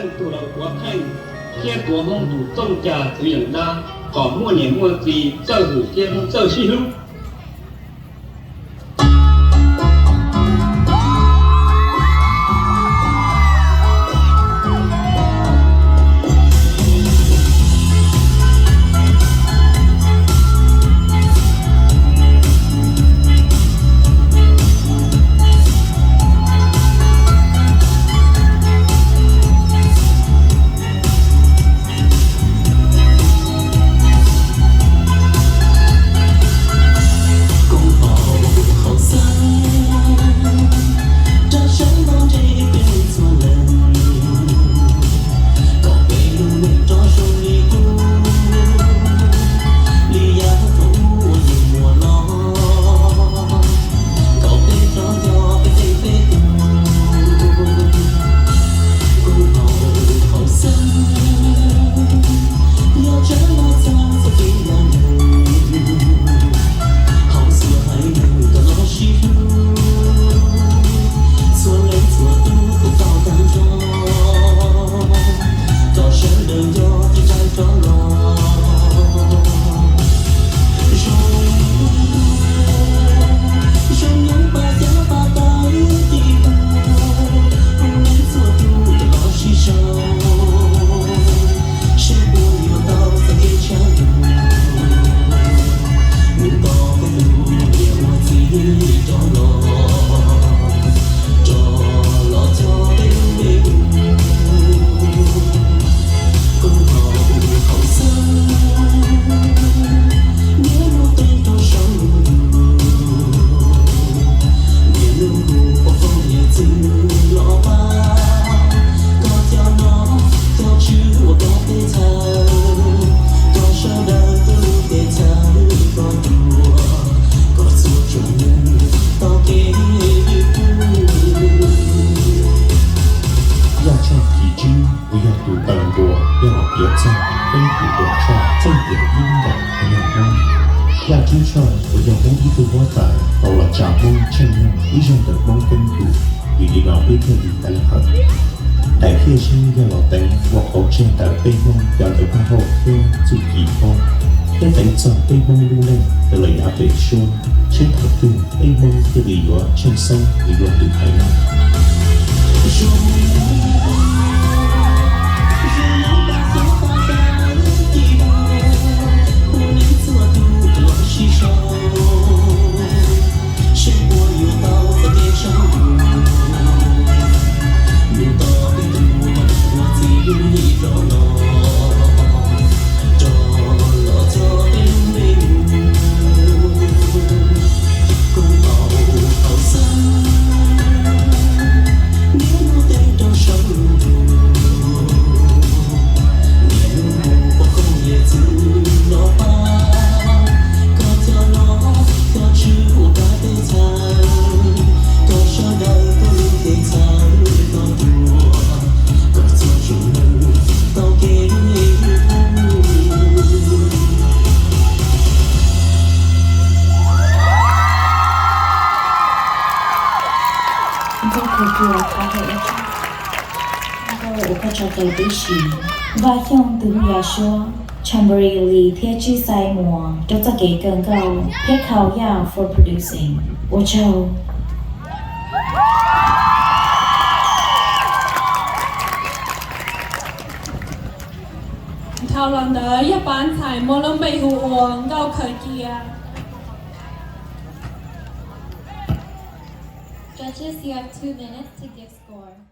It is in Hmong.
Tus laus tuav theej thiab tuav Hmoob tus txooj cag txwv yeem dab, kom muaj niam muaj txiv txawj hwm thiab Hmoob txawj sib hlub. Koob hmoov haum xeeb, rau sawv ntxov ntsib peb txhua leej, kom peb lub neej rov zoo li qub, li yav thaum ub uas yus muaj los, kom peb rov nco peb tej peb tus. Koob hmoov haum xeeb, yog tsav los txog txoj kev ncaj ncees, hauv txhua haiv neeg rov los sib hlub, txhua leej txhua tus kuj tau tag nrho, kom sawv daws nco thiab rais rov los. Zoo, zoo nyob pab xyab pab tawb ci pub, kuv neej txhua tus rov los sib sau, seb puas yuav tau txoj kev tshav ntuj, mus tos peb tus niam ua txiv rov los, rov los coj peb lub npe mus. Koob hmoov haum xeeb, niaj hnub teev rau saum ntuj, niaj hnub hu poj koob yawm txwv los pab, kom cov nom cov tswv uas koj teb chaws, kom sawv daws tuaj lub teb chaws koj tuaj, kom txhua tsoom neeg tau kev ywj pub. Yaj Tshooj Kis Tswb uas yog tus taw npua yog los piav txog peb tus tuam tshoj txawj tiav ib nkaus haiv neeg Hmoob. Yaj Tswb Tshoj uas yog Hmoob ib tug huab tais tau los tsa Hmoob tsheej neeg ib zaug ntawm Hmoob keeb kwm, vim li no peb thiaj li tau hawm. Daim Hiaj Zeeb yog los teev ua qauv tseg ntawm peb Hmoob cov ntawv Paj Hauj thiab txuj ci Hmoob, thiab teev txog peb Hmoob lub neej raws li yav pem suab, seb thaum twg peb Hmoob thiaj li yuav tsheej xeeb li luag lwm haiv neeg. Sib sau, seb puas yuav tau txoj kev tshav ntuj, mus tos peb tus niam ua txiv rov los, rov los coj peb lub npe mus. Koob hmoov haum xeeb, niaj hnub teev rau saum ntuj, niaj hnub hu poj koob yawm txwv los pab, kom cov nom cov tswv uas koj teb chaws, kom sawv daws tuaj lub teb chaws koj tuaj, kom txhua tsoom neeg tau kev ywj pub. Nkauj kawg tuaj, nkauj uas koj tso tau tib si. Vaj Xyooj tus yaj suab, Chambery Lee thiab Tswb Xais Muas rau txoj kev kawm nkauj thiab Khau Yaj for producing. Ua tsaug. Dhau los ntawd yog pab ntxhais muaj lub npe hu ua Nkauj Khaws Cia. Judges, you have two minutes to give score.